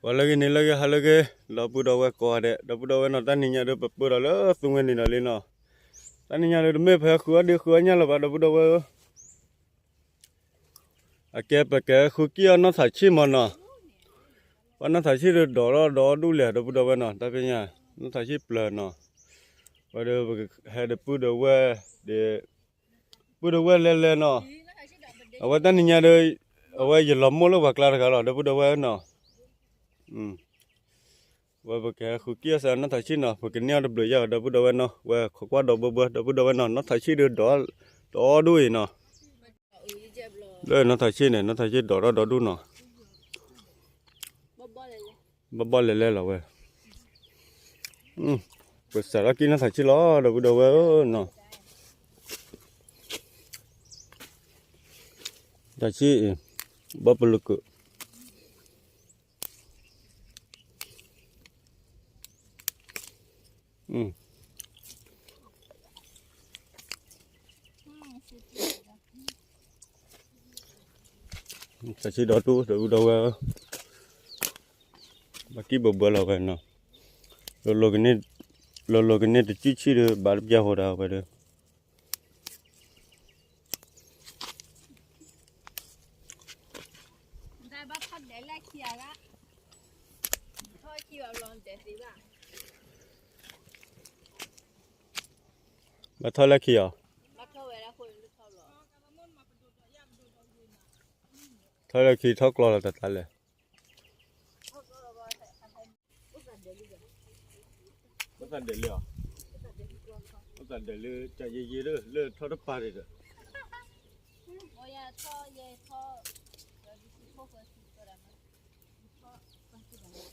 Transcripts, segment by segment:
ပှၤလၢဂ့ၤန့ၣ်လၢဂ့ၤ ဟါလၢဂ့ၤ ဒီပုၢ်ဒီဝဲၢ်ကိးဂၤဒဲး ဒီပုၢ်ဒီဝဲၢ်နီၤ တၢ်နံၤညါဒီးပပၢၢ်ဒီးလၢသူဝဲန့ၣ်ဒီးလံနီၤ, တၢ်နံၤညါဒီးတမ့ၢ်ဖဲဃုအီၣ်ဒ့ဃုအီၣ်ညၣ်လၢၤဘၣ် ဒီပုၢ်ဒီဝဲၢ်ဧၢ, အကဲပကဲဃုကံၢ်အီၣ်နီၢ်ထးဆံၣ်မၢ်နီၤ, ပှၤနီၢ်ထးဆံၣ်ဒီးဒိးထီၣ်ဒီဒူၣ်လဲၣ် ဒီပုၢ်ဒီဝဲၢ်နီၤ တၢ်ဖဲညါ, နီၢ်ထးဆံၣ်ပျၢၤနီၤ, ဝဲဒီးပကဟဲဒီးပုၢ်ဒီဝဲၢ် ဒီး ပုၢ်ဒီဝဲၢ်လဲၤလဲၤနီၤ, အဝဲတၢ်နံၤညါဒီး အဝဲယလီၤမိၢ်လၢပှၤကျါတဂၤလီၤ ဒီပုၢ်ဒီဝဲၢ်နီၤ, ဝဲပကဟဲဃုကံၢ်အီၣ်စ့ၢ်နီၢ်ထးဆံၣ်နီၤ ပကန့ၢ်အီၣ်တဘျုးယၢ် ဒီပုၢ်ဒီဝဲၢ်နီၤ ဝဲခိးကွၢ်ဒီဘၢဘၢ ဒီပုၢ်ဒီဝဲၢ်နီၤ နီၢ်ထးဆံၣ်ဒီးဒိး ဒီဒူၣ်အံၤနီၤ, လၢနီၢ်ထးဆံၣ်န့ၣ် နီၢ်ထးဆံၣ်ဒိးထီၣ်ဒီဒူၣ်နီၤ, ဘီဘီလဲၤလဲၤလီၤဝဲ, ပစးထီၣ်ကံၢ်နီၢ်ထးဆံၣ်လီၤ ဒီပုၢ်ဒီဝဲၢ်ဧၢနီၤ, ထးဆံၣ်အံၤ ဘီပလူးကုး ထးဆံၣ်ဒီဒူၣ် ဒီပုၢ်ဒီဝဲၢ်ဧၢ, ဘၣ်ကံၢ်ဘၢဘၢလီၤဝဲနီၤ, လိၤလိၤကန့ၢ်တကံၢ်ဆံၣ်ဒီး ဘၣ်တပျၢ်ဃိဒၣ်ဝဲဒီး ဘၣ်ထီၣ်လၢခံအီၤ, ထီၣ်လၢခံထီၣ်ကျီလီၤတၢ်တၢ်လဲၣ်, ဘၣ်သးဒဲးလံအီၤ, ဘၣ်သးဒဲးလၢတၢ်ယံာ်ယံာ်ဒီး လၢထီၣ်တပၤဒံးဒီး ကမ့ၢ်ဘီၣ်ယကဲနီၤ, လဘီ,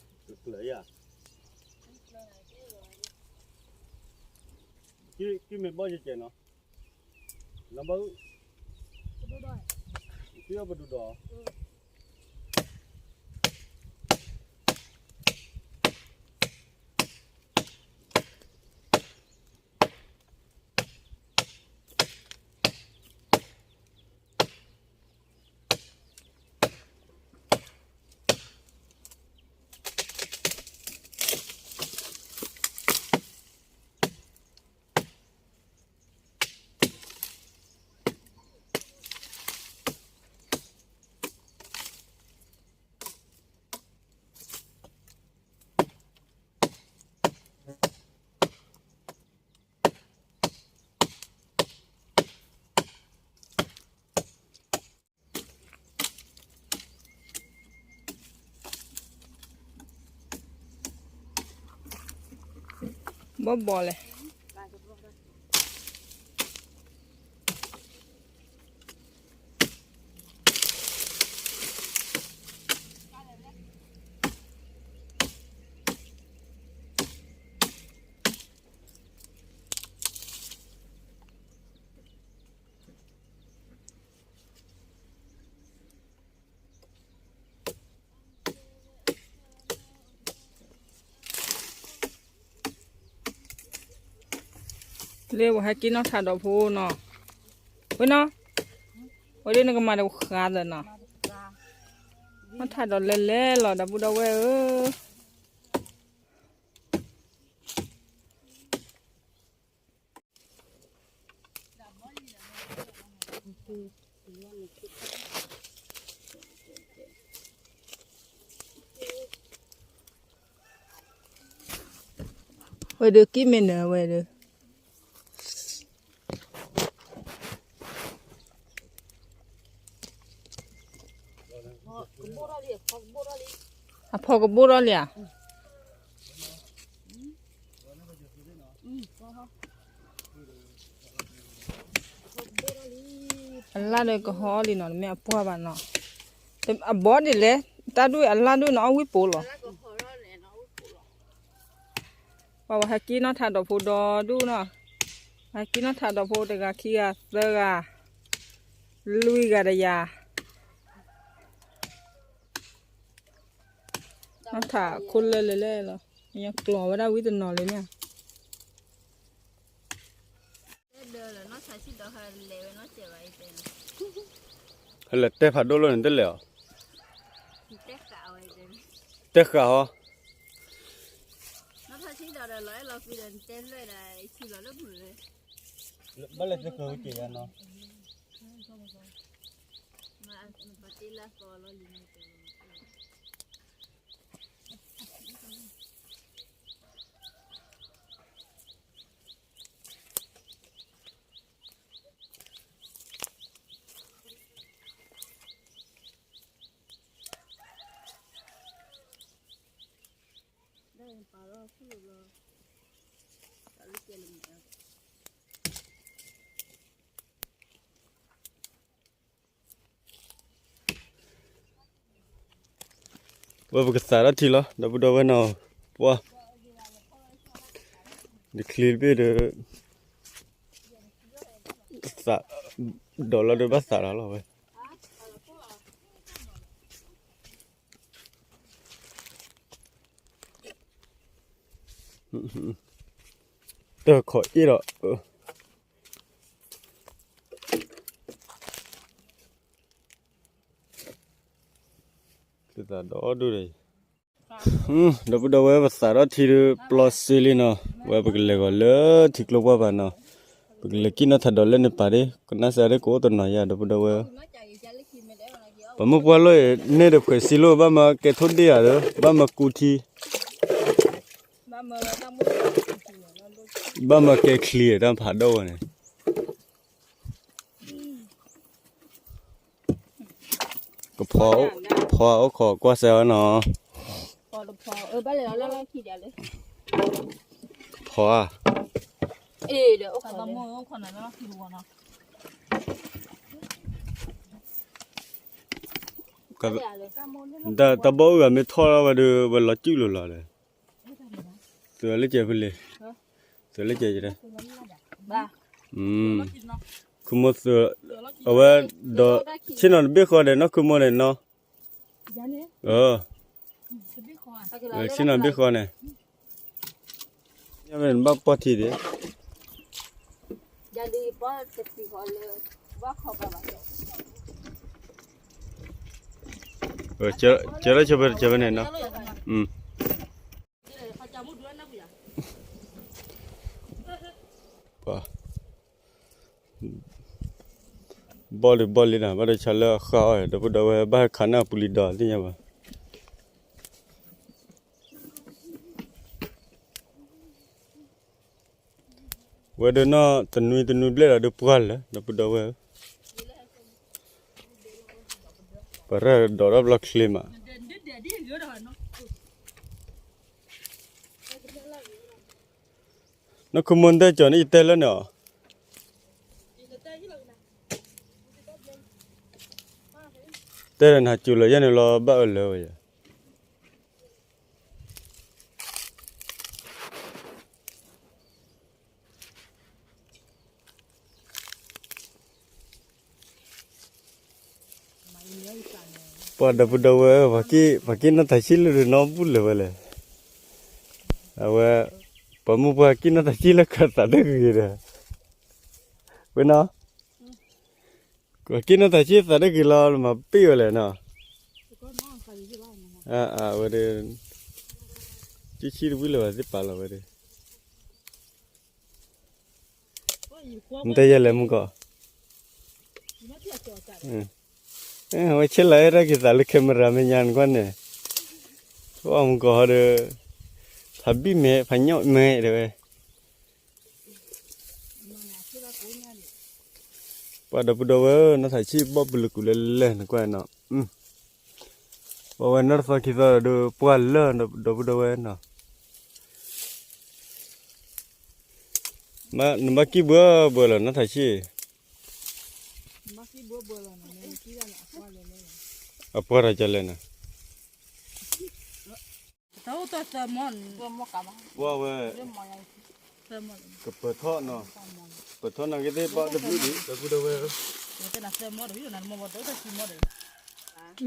ကံၢ်အီၣ်ပဒုးဒီး ဘီၣ်ဘီၣ်လဲၣ်. လၢပှၤဟဲက့ၤနီၢ်ထးဒီးဖိနီၤ, ဝဲနီၤ, ဝဲဒၣ်နကမၤတဃါသၢနီၤ, နီၢ်ထးဒီးလဲၤလဲၤလီၤ ဒီပုၢ်ဒီဝဲၢ်ဧၢ. ဝဲဒၣ်ကံၢ်မ့ၢ်နၢၤဝဲဒၣ် အဖီကဘိၣ်ထီၣ်လံဧါ. အလၣ်ဒီးကဟီလံနီၤ တမ့ၢ်အပှၢ်ဘၣ်နီၤ, အဘီဒ်လဲၣ်, တၢ်ဒူၣ်အလၣ်ဒူၣ်နီၤ အီၣ်ဝံၣ်ပိလီၤ. ပှၤဝဲဟဲက့ၤနီၢ်ထးဒီးဖိဒီဒူၣ်နီၤ, ဟဲက့ၤနီၢ်ထးဒီးဖိတဂၤခံဂၤသၢဂၤ လွံၢ်ဂၤတယၤ, နီၢ်ထးခိၣ်လၢလဲၤလဲၤလီၤ, မ့ၢ်ကျီၤဝဲဒၣ်ဝံတနီၤလံန့ၣ်. ဖဲလဲၤတဲဖးဒိၣ်လီၤန့ၣ်တလဲၤအီၤ, တဲဃာ်ဝဲန့ၣ် တဲဃာ်ဟီ, ဘၣ်လဲၤသကိးက့ၤယါနီၤ, ဝဲပကသးထီၣ်ထံလီၤ ဒီပုၢ်ဒီဝဲၢ်နီၤ, ပှၤ တချံတဘ့ၣ်ဒီး သး ဒိးလီၤဒီးဘၣ်သးဒီးလီၤဝဲ တၢ်ခိးအ့ၣ်ဒီး သးဒီဒိၣ်ဒီး ဒီပုၢ်ဒီဝဲၢ် ပသးထီၣ်ထံဒီး ပျီစ့လံနီၤ, ဝဲပကလဲၤဂီၤလၢထံကျိပှၢ်ပၤနီၤ, ပကလဲၤကံၣ်နီၣ်ထးဒီးလၢန့ၣ်ပာ်ဒ့ ကနၣ်စၢ်ဒ့ ကအိၣ်တနီၤယါ ဒီပုၢ်ဒီဝဲၢ်ဧၢ, ပမုၢ်ပှၢ်လိၣ်အံၤ န့ၢ်ဒီးဖှဲးစံလိၣ် ဘၣ်မၤကဲထိၣ်ဒ့ၣ်ဧါဒီး ဘၣ်မၤကူထံ ဘၣ်မၤကဲချံ တၢ်ဖးဒိၣ်ဝဲန့ၣ် ကဖီ ဖီအိၣ်ခိးကွၢ်စဲအီၤနီၤ, ဖီဧါ, တၢ်ဘီၣ်အုၣ်ဂၤ မ့ၢ်ထီၣ်လီၤဝဲဒီး ဝဲလီၤစုၣ်လိၤလီၤဒီး သုးလၢကဲဖဲလဲၣ်, သုးလၢကဲကဲ, ခူမိၢ်သုး, အဝဲဒီး ဆ့ၣ်နီၤတဘ့ၣ်ဃီဒီး နီၢ်ခူမိၢ်န့ၣ်နီၤ, ဆ့ၣ်နီၤတဘ့ၣ်ဃီန့ၣ်, နဘၣ်ပီၢ်ထံဒံး ကဲလၢဆိဖဲတကဲဖဲန့ၣ်နီၤ, ဘီၣ်လံဘီၣ်လံနီၤ, ဘၣ်ဒီးဆါလၢအဃၢ်အီၤ ဒီပုၢ်ဒီဝဲၢ် ဘၣ်ဟဲခးန့ၢ်အပူၤလံဒီး သ့ၣ်ညါဘၣ် ဝဲဒၣ်နီၢ်တနွံတနွံဘျဲၣ်ဒီး ဒုးပှၢ်လၢာ် ဒီပုၢ်ဒီဝဲၢ်ဧၢ, ပရၢၢ်ဒီးထီၣ်ဘျီချ့မး, နီၢ်ခူမိၢ် နတဲကၠီၤန့ၣ် ယတဲလၢန့ၣ်အီၤ, တဲဒီးနဟးစူၤလီၤယဲၢ်န့ၣ်လီၤ ဘၣ်အၢၣ်လၢဝဲယဲၢ် ပှၤဒီပုၢ်ဒီဝဲၢ် ပှၤက့ၣ်နီၣ်တၢ်ဆံၣ်လၢနီၢ်ဘူၣ်လၢၤဝဲလဲၣ်, အဝဲ ပှၤမုၢ်ပှၢ်က့ၣ်နီၣ်တၢ်ဆံၣ်လၢခၢၣ်သးတဂ့ၤဒီး, ဝဲနီၤ က့ၣ်နီၣ်တၢ်ဆံၣ်သးတဂ့ၤလီၤ မၤပ့ၢ်ဝဲလဲၣ်နီၤ, အဝဲဒီး က့ၣ်ဆံၣ်တဝံၣ်လၢၤဘၣ်သ့ၣ်ပာ်လီၤဝဲဒီး နတဲယဲလဲၣ်မုၢ်ကီၢ်, ဝဲဆ့လၢအဲၣ်ဒိးက့ၤသးလၢ camera မဲာ်ညါနကွၢ်န့ၣ်, မုၢ်ကီၢ်ဟီဒီး ဖးဘံၣ်မဲာ် ဖးညိၣ်မဲာ်တဲဝဲ ပှၤဒီပုၢ်ဒီဝဲၢ်ဧၢ နီၢ်ထးဆံၣ်ဘီၣ်ပူၤလၢကူးလၢလဲၢ်နကွၢ်နီၤ, ပှၤဝဲနီၢ်တသီခံသီဒီး ပှၢ်လၢာ်ဒီပုၢ်ဒီဝဲၢ်နီၤ, နဘၣ်ကံၣ်ဘှီဘှီလီၤ နီၢ်ထးဆံၣ်, အပှၢ်တၢ်ကလဲၣ်န့ၣ် ပှၤဝဲ ကပၢၤထီၣ်နီၤ, ပၢၤထီၣ်နီၤက့ၤသ့ၣ်ဘၣ်တဘျုးဒံး ဒီပုၢ်ဒီဝဲၢ်ဧၢ,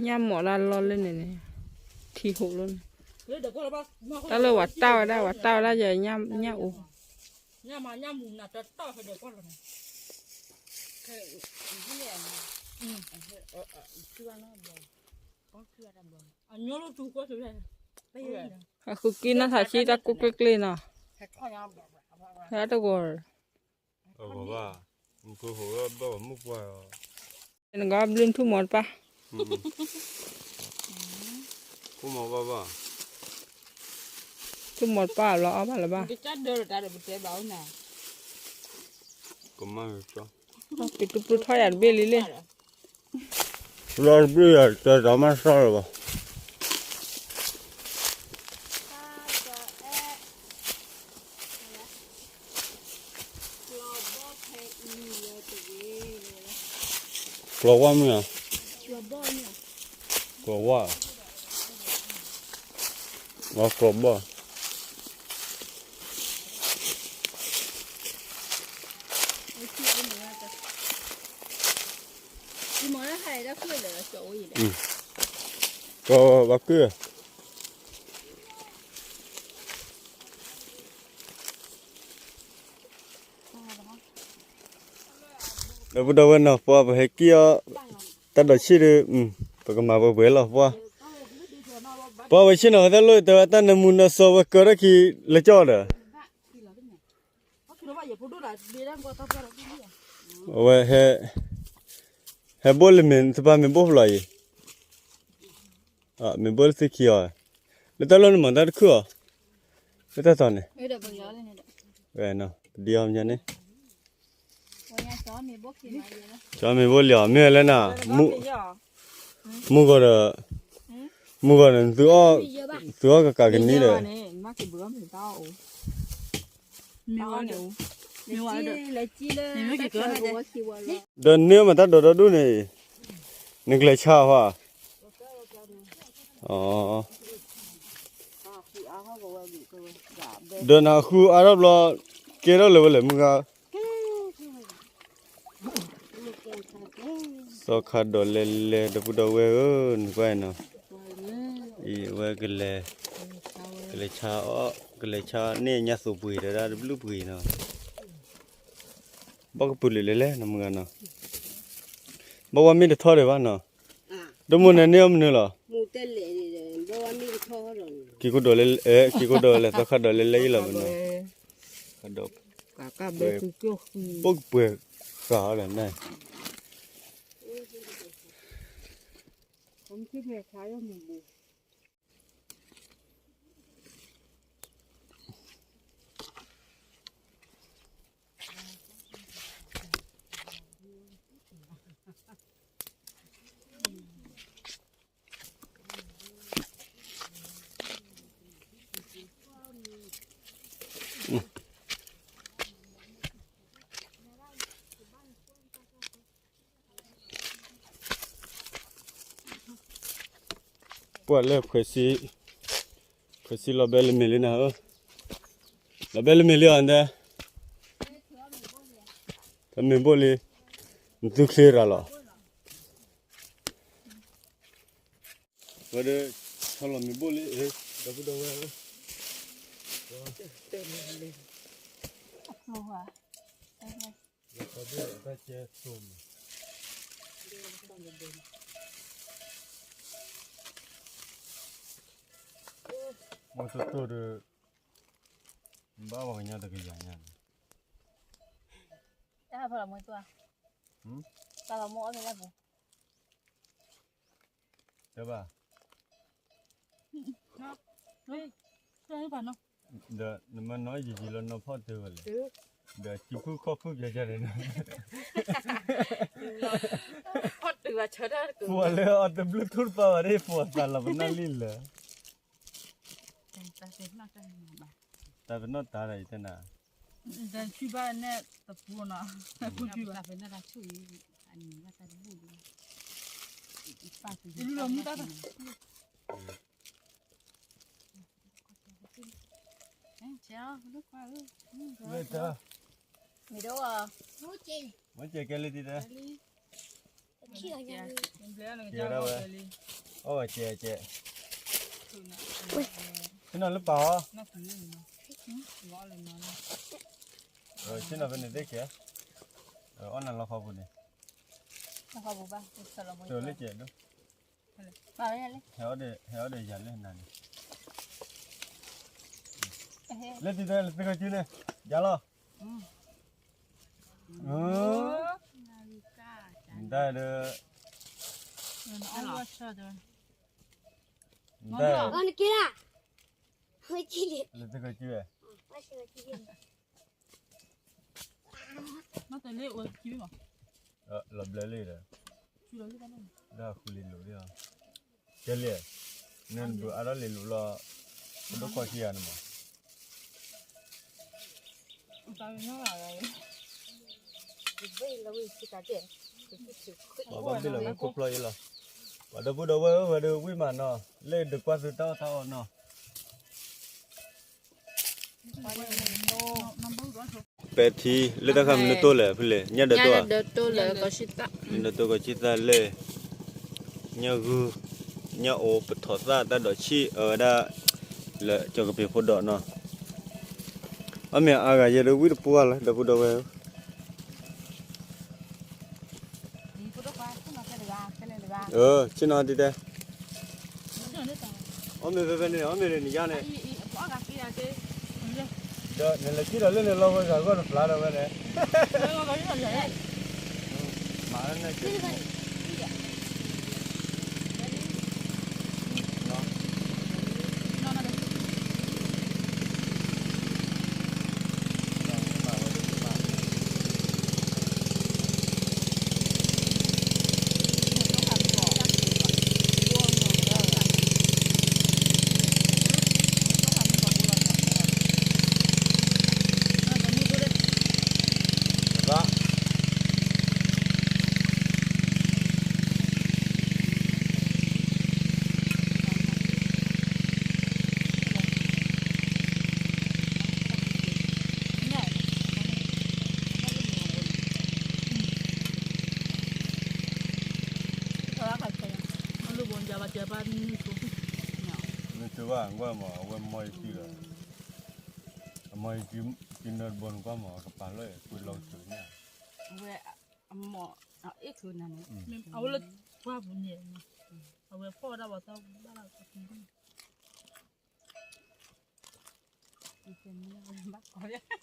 ညၣ်မီၢ်လၢလီၢ်လၢန့ၣ်န့ၣ်, ထံဟိးလီၤန့ၣ်, တၢ်လၢဝဲတၢ်ဝဲဒၣ် ဝဲတၢ်ဝဲဒၣ်ယဲ ညၣ်အိၣ်, အညီတူကွၢ်စၢၤ, အဃုကံၢ်နီၢ်သးဆံတၢ်ကိၢ်ကျ့ကျ့နီၤ, ဟဲတဂီၤ, နကဘျုးထူၣ်မီၤတပၢ်, ထူၣ်မီၤတပၢ်လီၤအီၣ်ဘၣ်လၢၤဘၣ်, က့ၤတူၢ်ပျုၢ်ထီၣ်ယၤတဘ့ၣ်လံလံ. လီၤတဘ့ၣ်ယၤ တဲတၢ်မၤစၢ်လၢၤဘၣ်. ကျီဝါမ့ၢ်ဧါ, ကျီဝါ, အကျီဘီၣ်. ကဘၣ်ကုၢ်, ဒီပုၢ်ဒီဝဲၢ်နီၤ ပှၤပဟဲက့ၤအီၤ တၢ်ဒိးဆံၣ်ဒီး ပကမၤပှဲၤပှဲၤလီၤပှၤ, ပှၤဝဲဆ့ၣ်နီၤ ပသးလိၣ်တဲဝဲတၢ်နၢမူနၢစီဝဲကၢထီၣ်ခံလၢကၠီၣ်ဒီး အဝဲ ဟဲဘိၣ်လၢမ့ၢ်သပၢ်မ့ၢ်ဘိၣ်ဖျိအံၤ, မ့ၢ်ဘိၣ်လၢသုခံအီၤ, လၢတၢ်လီၢ်န့ၣ်မၤတၢ်တခုအီၤ, လၢတၢ်သီန့ၣ်, ပဒံအီၤမညါန့ၣ်, ကၠီမ့ၢ်ဘိၣ်လံအီၤ မ့ၢ်ဝဲလဲၣ်နၤ, မုၢ်ဂီၤဒီး, မုၢ်ဂီၤဒီး သုအီၣ်ကကးကနံၣ်ဒီး ဒီးန့ၢ်မၤတၢ်ဒိးဒီဒူၣ်န့ၣ်, နကလဲၤဆါဟီ, ဒီးနဃုအါထီၣ်ဘျီ, ကဲထီၣ်လၢၤဝဲလဲၣ်မုၢ်ဂၤ, သီခါဒိးလဲၤလဲၤ ဒီပုၢ်ဒီဝဲၢ်ဧၢ, နကွၢ်နီၤ, အံၤဝဲကလဲၤ, ကလဲၤဆါအီၣ် ကလဲၤဆါန့ၢ်ညါသိးပှ့ၤဒီးဒၣ်တဘျုးပှ့ၤနီၤ, ဘၣ်ကပုာ်လုာ်လဲၤလဲၤနီၤမုၢ်ဂၤနီၤ, ဘၣ်ဝဲမ့ၢ်တထီၣ်ဒံးဘၣ်နီၤ, ဒိၣ်မုၢ်နၤန့ၢ်အီၣ်မနုၤလီၤ, က့ၤကိဒိးလဲၤ, က့ၤကိဒိးလဲၤ သီခါဒိးလဲၤလဲၤအံၤလီၤမနီၤ, ဘၣ်ကပှဲၤဃာ်အီၤဒီးန့ၣ် ပှၤလၢခွဲးစံ, ခွဲးစံလီၤဘဲလၢမ့ၢ်လံနၤဧၢ, လီၤဘဲလၢမ့ၢ်လံအီၤဒဲ, တမ့ၢ်ဘိၣ်လံ, နသုချ့ရၤလီၤ, ဝဲဒီး ဆီလီၤမ့ၢ်ဘိၣ်လံ, ဒီပုၢ်ဒီဝဲၢ်ဧၢ, မ့ၢ်တိၢ်တိၢ်ဒီး, ဘၣ်ပှၤကညီတကယၤညါန့ၣ်, တၢ်ဖးလီၤမ့ၢ်ကွၢ်, တၢ်လီၤမ့ၢ်အီၣ်မ့ၢ်လၢပူၤ, တဘၣ်, ဒီးနမ့ၢ်နီၢ်ယံာ်ယံာ်လီၤနီၢ်ဖီၣ်တၢၢ်ဝဲလဲၣ်, ဒီးစုဖုခီၣ်ဖုၣ်ပျဲၢ်ကၢ်န့ၣ်, ပှၤလၢအီၤတဘျုးထူၣ်တပာ်ဘၣ်ဒ် ပှၤသးလီၤပနီၣ်လံလၢာ် တၢ်ပနီၣ်တၢ်ဒီးယတဲနၤ, တၢ်ဆူၣ်ဘၣ်နဲၣ်တပူၤနီၤ, တၢ်ဆူၣ်ဘၣ်, မ့ၢ်တၢ်, မ့ၢ်တၢ်, မ့ၢ်ကဲလံတံၢ်တဲ, ကဲဒၣ်ဝဲ, အီၣ်ဝဲကဲကဲ, ဆ့ၣ်နီၤလၢပာ်အီၤ, ဆ့ၣ်နီၤဖဲန့ၣ်သ့ကဲ, အီၣ်နၤလီၤခီပူၤန့ၣ်, တၢ်လၢကဲဒိၣ်, ဟဲအီၣ်ဒီးယၤလၢနၤန့ၣ်, လၢတံၤတဲလၢသုကစုန့ၣ်, ယၤလီၤ, တၢ်ဒီး, တၢ်, လၢသုကစု, လီၤဘျၢလံဒီး, လၢဃုလံလိာ်လံ, ကဲလံ, နဘုးအါထီၣ်လံလိာ်လီၤ, ပဒိၣ်ကီၢ်ခံဂၤန့ၣ်မး, ဘၣ်ဘ့ၣ်လီၤဝဲခိၣ်ဖျီၣ်အံၤလီၤ, ပှၤဒီပုၢ်ဒီဝဲၢ်ဝဲဒီးဝံၣ်မးနီၤ, လၢဒုးကွၢ်သုတၢ်အီၣ်တၢ်အီနီၤ ပဲာ်ထံလၢတၢ်ခါမနုၤတိၢ်လဲၣ် ဖဲလဲၣ် ညၣ်ဒၢးတိၢ်ဧါ, ညၣ်ဒၢးတိၢ်ကီၢ်ဆံၣ်သၣ်လဲၣ်, ညၣ်ဂုၢ်, ညၣ်အိ ပထီၣ်သၣ်တၢ်ဒိးဆံၣ်အဝဲဒၣ်, လၢကၠီကပ့ၤဖိဒီးနီၤ, အမ့ၢ်အါဂၤယဲဒၣ်ဝံၣ်တပူၤလီၤ ဒီပုၢ်ဒီဝဲၢ် ဆ့ၣ်နီၤတံၤတဲ, အီၣ်မ့ၢ်ဖဲဖဲန့ၣ် အီၣ်မ့ၢ်န့ၣ်နယါန့ၣ်, ဒီးနလဲၤထံၣ်ဒီးလၢန့ၣ်လီၤဝဲဂၤဂီၢ်နဖျါဒီးဝဲန့ၣ်, မၤလၢန့ၣ် နကဘၣ်ကွၢ်မး အဝဲမီၢ်ယစုလီၤ, အမီၢ်ယစု ကနၢဘီနကွၢ်မး ကပၤလီၤကွံာ်လီၤကစၢၤညါ, အဝဲ အမီၢ် အ့ၣ်ချုးနၤန့ၣ်, အဝဲလၢပှၢ်ပူၤန့ၣ်, အဝဲဖီၣ်ဝဲဒၣ်ပှၤသီဘၣ်လီၤကပၤ ဝံၤယၤ,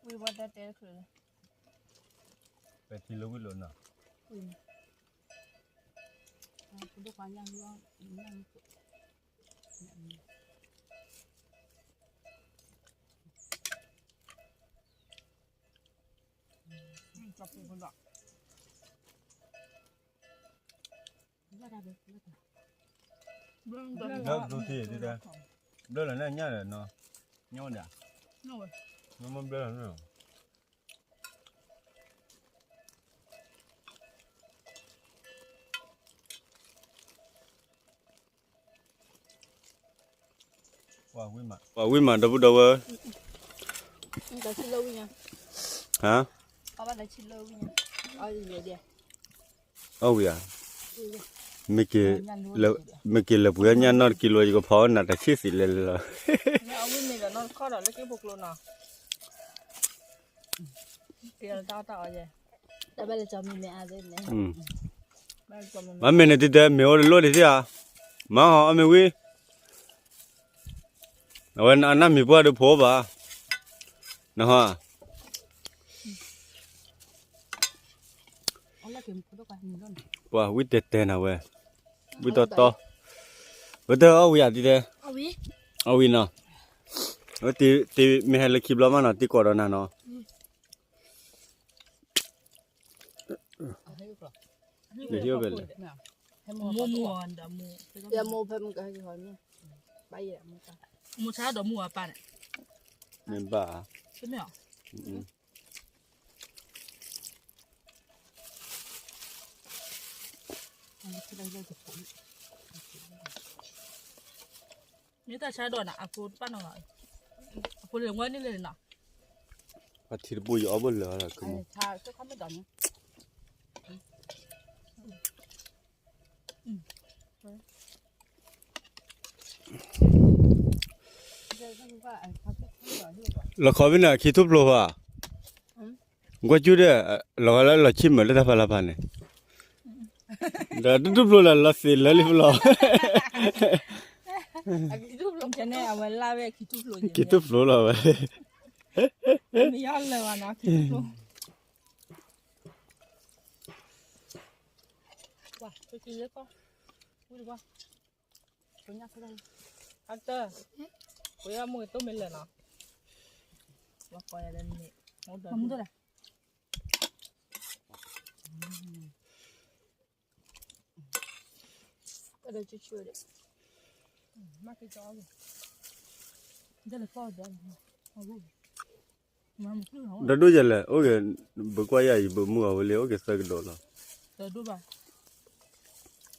ဝံၤဘီတဲတဲ, ပဲာ်ထံလၢဝံၤလိာ်နီၤ, ဘျၢဒိၣ်ထံၣ်တတဲ, ဘျၢလီၤန့ၣ်ညၣ်ဒီးနီၤ, ညၣ်ဝဲဒၣ်, မ့ၢ်ဘျၢလီၤန့ၣ် ပှၤဝံၣ်မး ဒီပုၢ်ဒီဝဲၢ်, ဟါ, အီၣ်ဝံၤဧါ, မ့ၢ်က့ၤလဲၤပှ့ၤညၣ်နီၢ်တကံလိာ် ယကဖီအီၣ်နၤတဆံၣ်သံးလဲၤလဲၤလီၤ, မ့ၢ်န့ၣ်တံၤတဲ မ့ၢ်အိၣ်တလိၣ်ဒံးသ့ၣ်ဧါ, မၤဟီအီၣ်မ့ၢ်ဝံၤ, အဝဲအနၢ်မံၤပှၢ်ဒီးဖိဘၣ်, နဟီ, ပှၤဝံၣ်တဲတဲနၤဝဲ, ဝံၣ်တီတီ, ဝဲတအီၣ်ဝံၤဧါတံၤတဲ, အီၣ်ဝံၤနီၤ, ဝဲတ့မ့ၢ်ဟဲလၢခံဘျီမးနီၤ တံၤကိးဒီးနၤနီၤ, နဟံၣ်အိၣ်ဖဲလဲၣ်, မ့ၢ်ဘၣ်ဧါ, မ့ၢ်တၢ်ဆါဒီးနၤ အဖိတပၣ်နီၤ, အဖိလဲၤဝဲန့ၣ်လဲၣ်နီၤ, ပှၤထံတပူၤယအီၣ်ဘၣ်လၢၤလီၤ, ကမၤ ဆါခီမ့ၢ်ဒီးန့ၣ် အ လီၤခီဖဲန့ၣ် ခံထူၣ်ဖျိဧါ, ကွၢ်ကၠူၣ်ဒီး လီၤဂာ်လၢလီၤဆံၣ်မုာ်လၢတၢ်ဖးလၢ်ဖးန့ၣ်, ဒီးတထူၣ်ဖျိလၢလီၤသ့းလၢလံဖျိ, ခံထူၣ်ဖျိလီၤဝဲ, ဒီးဒိၣ်ယဲလဲၣ် အိၣ်က့ၤ ဘုကွၢ်ယၤအံၤ ဘုမုၢ်အဝဲလံ အိၣ်က့ၤသၢက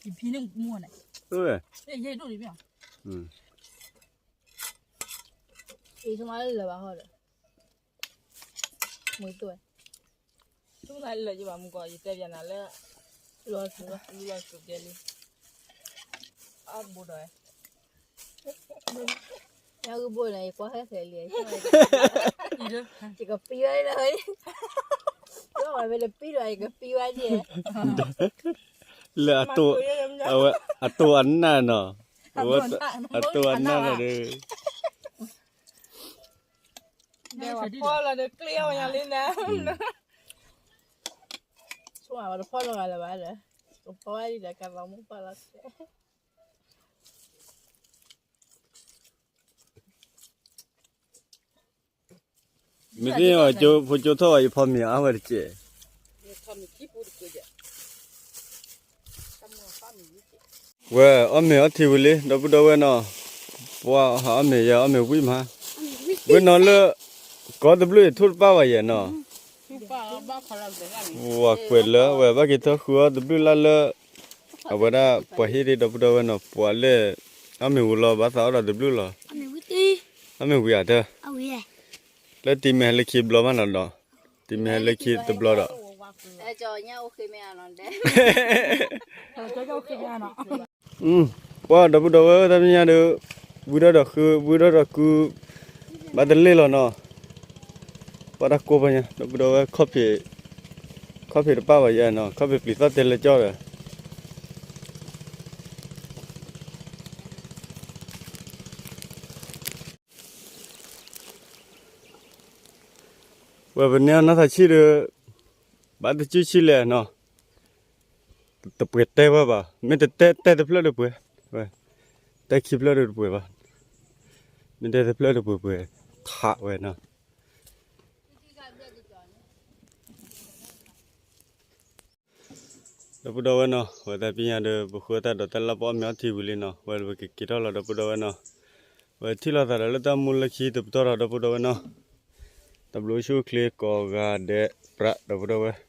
ဒီးလီၤ, လၢဘၣ်ဟီဒီး မုၢ်တိၢ်ဝဲ, သူၣ်နၤလၢယဘၣ်မုၢ်ကီး ယတဲပျးနၤလၢ လီၤစူၤလီၤစူၤကဲလံ, အဘိဒီးဝဲ, ညါဂုၢ်ဘိန့ၣ် ယကွၢ်ဟဲဖဲလံ, ယကပံဝဲလၢ, ယဝဲမ့ၢ်တပံဒီး ယကပံဝဲဒ်, လၢအတိၢ်, အဝဲအတိၢ်အနၢ်နီၤ, အဝဲအတိၢ်အနၢ်နီၤဒီး ဖီလီၤဒီးကျ့အီၤညါလံနၤ, ဆိတဖီလီၤဂၤလၢၤဘၣ်ဒီး, ကဖီလီၤလၢကသီမူဖီလီၤ, မ့ၢ်သ့ၣ်ညါ ဖိကၠိထီၣ်အီၤ ယဖီမ့ၤအါဝဲတကဲး ဝဲအီၣ်မ့ၤအီထံဝံၤလံ ဒီပုၢ်ဒီဝဲၢ်နီၤ, ပှၤအီၣ်မ့ၤယဲအီၣ်မ့ၤဝံၣ်မး, ဝဲနီၤလၢ ကီၢ်တဘျုးယထိၣ်တပၣ်ဘၣ်ယဲနီၤ, ဝဲကွဲးလၢဝဲဘၣ်က့ၤထီၣ်ဃုအီၣ်တဘျုးလၢ်လၢ အဝဲဒၣ်ပှၤဟ့ၣ်သ့ၣ်ဒီပုၢ်ဒီဝဲၢ်နီၤ ပှၤလၢ အီၣ်မ့ၤဝံၤလီၤ ဘၣ်သးအီၣ်ဒီးတဘျုးလီၤ, အီၣ်မ့ၤဝံၤဧါတၢ်, လၢတံၤမ့ၢ်ဟဲလၢခံဘျီမးနီၤဒီး, တံၤမ့ၢ်ဟဲလၢခံတဘျီဒီး ပှၤဒီပုၢ်ဒီဝဲၢ်တၢ်မဲာ်ညါဒီး ဝံထီၣ်ဒီးဃု ဝံထီၣ်ဒီးကု ဘၣ်တလ့ၢ်လီၤနီၤ, ပှၤတၢ်ကိးပှၤညါ ဒီပုၢ်ဒီဝဲၢ် ခီၣ်ဖံးတပၣ်ဘၣ်ယဲနီၤ ခီၣ်ဖံးပျံၤသီၣ်တဲလၢကၠီဒီး ဝဲပန့ၢ်အီၣ်နီၢ်သးဆံၣ်ဒီး ဘၣ်တစုဆံၣ်လဲၣ်နီၤ, တပှဲၤတဲဝဲဘၣ် မ့ၢ်တတဲတဲတဖျၢၣ်ဒီးပှဲၤ, တဲခံဖျၢၣ်ဒီးတပှဲၤဘၣ်, မ့ၢ်တဲတဖျၢၣ်ဒီးပှဲၤပှဲၤ ထးဝဲနီၤ ဒီပုၢ်ဒီဝဲၢ်နီၤ ဝဲတၢ်ပညိၣ်ဒီး ပဃုတၢ်ဒီးတၢ်လၢပအီၣ်မ့ၤအီထံဝံၤလံနီၤ ဝဲပကက့ၤထီၣ်လီၤ ဒီပုၢ်ဒီဝဲၢ်နီၤ, ဝဲထံၣ်လိာ်သးဒီးလၢတၢ်မူလၢခံတပတီၢ်ဒီး ဒီပုၢ်ဒီဝဲၢ်နီၤ, တၢ်ဘျုးဆူၣ်ချ့ကိးဂၤဒဲးပြး ဒီပုၢ်ဒီဝဲၢ်